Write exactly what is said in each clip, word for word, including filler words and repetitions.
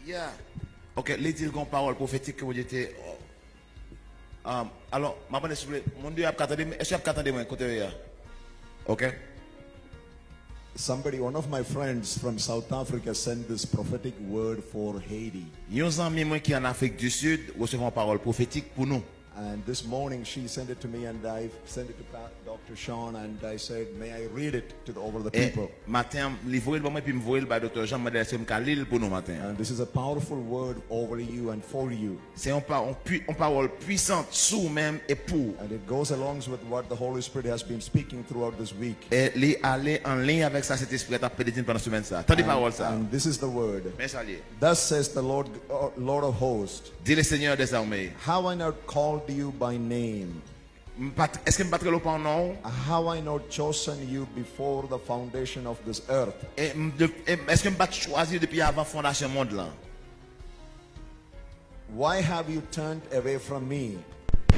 Yeah. Ok, li di l gen yon pawòl pwofetik ke Bondye te. Um, alò, m ap mande, silvouple, moun deyò ap ka tande m? Èske y ap ka tande mwen kote yo ye a? Ok. Somebody, one of my friends from South Africa sent this prophetic word for Haiti. Yon zanmi mwen ki an Afrik di Sid resevwa yon pawòl pwofetik pou nou. And this morning she sent it to me and I sent it to Pa-, Doctor Sean and I said, "May I read it to the, over the E people?" Maten an, li voye l ban mwen, epi m voye l bay Doktè Jean, m mande l èske m ka li l pou nou maten an. And this is a powerful word over you and for you. Se yon pa-, yon pwi-, yon pawòl pwisan sou ou menm e pou ou. And it goes along with what the Holy Spirit has been speaking throughout this week. E li ale an liy avèk sa Sentespri a t ap pede di n pandan semèn sa a. Tande pawòl sa a. And this is the word. Men sa l ye. Thus says the Lord, uh, Lord of hosts. Di le Seigneur des armées. Have I not called you by name? M pa t, èske m pa t rele w pa non? Have I not chosen you before the foundation of this earth? E m de-, e m, èske m pa t chwazi w depi avan fondasyon mond lan? Why have you turned away from me?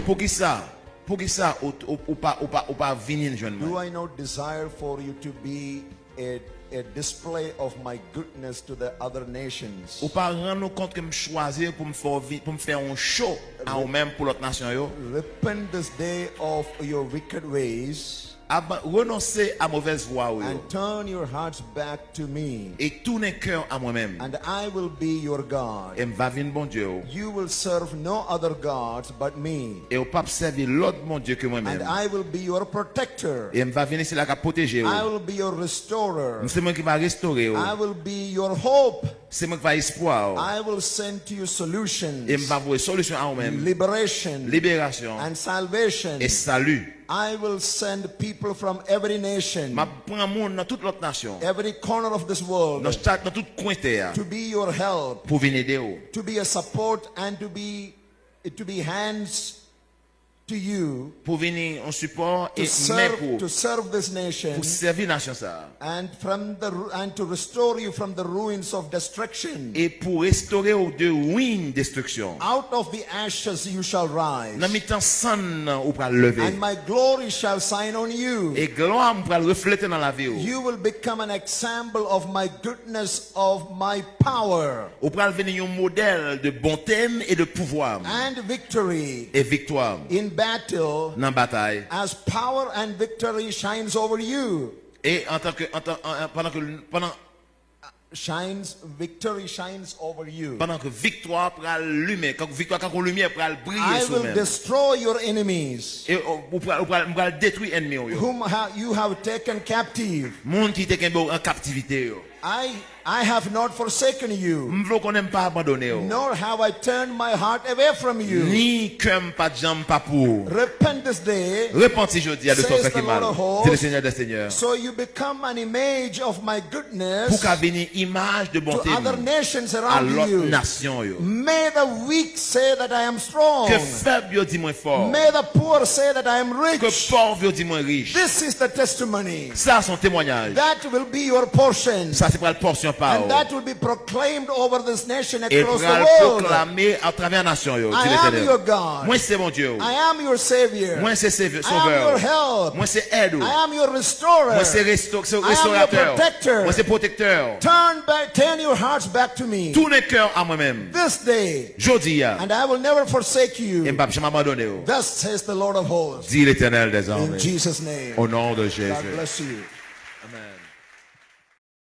Poukisa, poukisa ou, ou, ou pa, ou pa, ou pa vini jwenn mwen? Do I not desire for you to be a, a display of my goodness to the other nations? Ou pa rann ou kont ke m chwazi pou m fè w vi-, pou m fè yon cho a ou menm pou lòt nasyon yo? Repent this day of your wicked ways. Aba-, renonse a movèz vwa ou yo. And turn your hearts back to me. E tounen kè w a mwen menm. And I will be your God. E m va vin Bondye w. You will serve no other gods but me. E w p ap sèvi lòt Bondye ke mwen menm. And I will be your protector. E m va vin sila k ap pwoteje w. I will be your restorer. M se mwen ki va restore w. I will be your hope. Se mwen ki va espwa w. I will send to you solutions. E m va voye solisyon a ou menm. Liberation. Liberasyon. And salvation. E sali. I will send people from every nation, M ap pran moun nan tout lòt nasyon, every corner of this world, nan chak, nan tout kwen tè a, to be your help, pou vin ede w, to be a support and to be, to be hands to you, pou vini yon sipò e men pou, to serve this nation, pou sèvi nasyon sa a. And from the ru-, and to restore you from the ruins of destruction. E pou restore w de ruin destriksyon. Out of the ashes you shall rise. Nan mitan sann nan ou pral leve. And my glory shall shine on you. E glwa m pral reflete nan lavi w. You will become an example of my goodness, of my power. Ou pral vini yon modèl de bonte m e de pouvwa m. And victory. E viktwa m. In battle. Nan batay. As power and victory shines over you. E antan ke, antan, an, an, pandan ke, pandan, shines, victory shines over you. Pandan ke viktwa pral limen, kan viktwa, kan yon limyè pral briye sou ou menm. I will destroy your enemies. E, o, ou pral, ou pral, m pral detwi ènmi w yo. Whom ha-, you have taken captive. Moun ki te kenbe w an kaptivite yo. I, I have not forsaken you. M vle w konnen m pa abandone w. Nor have I turned my heart away from you. Ni kè m pa t janm pa pou ou. Repent this day, Repanti jodi a de sa w fè ki mal, says the Lord of hosts, di le Seigneur des seigneurs. So you become an image of my goodness, pou w ka vini imaj de bonte m, to other nations around you, a lòt nasyon yo. May the weak say that I am strong. Ke fèb yo di mwen fò. May the poor say that I am rich. Ke pòv yo di mwen rich. This is the testimony. Sa se yon temwayaj. That will be your portion. Sa se pral pòsyon pa w. And that will be proclaimed over this nation, across the world. E pral pwoklame atravè nasyon yo, di Letènèl. I am your God. Mwen se Bondye w. I am your Savior. Mwen se Seve-, Sovè w. I am your help. Mwen se èd ou. I am your restorer. Mwen se resto-, se restoratè w. I am your protector. Mwen se pwotektè w. Turn back, turn your hearts back to me. Tounen kè w a mwen menm. This day. Jodi a. And I will never forsake you. E m p ap janm abandone w. Thus says the Lord of hosts. Di Letènèl dèzame. In Jesus' name. O non de Jezi. God bless you.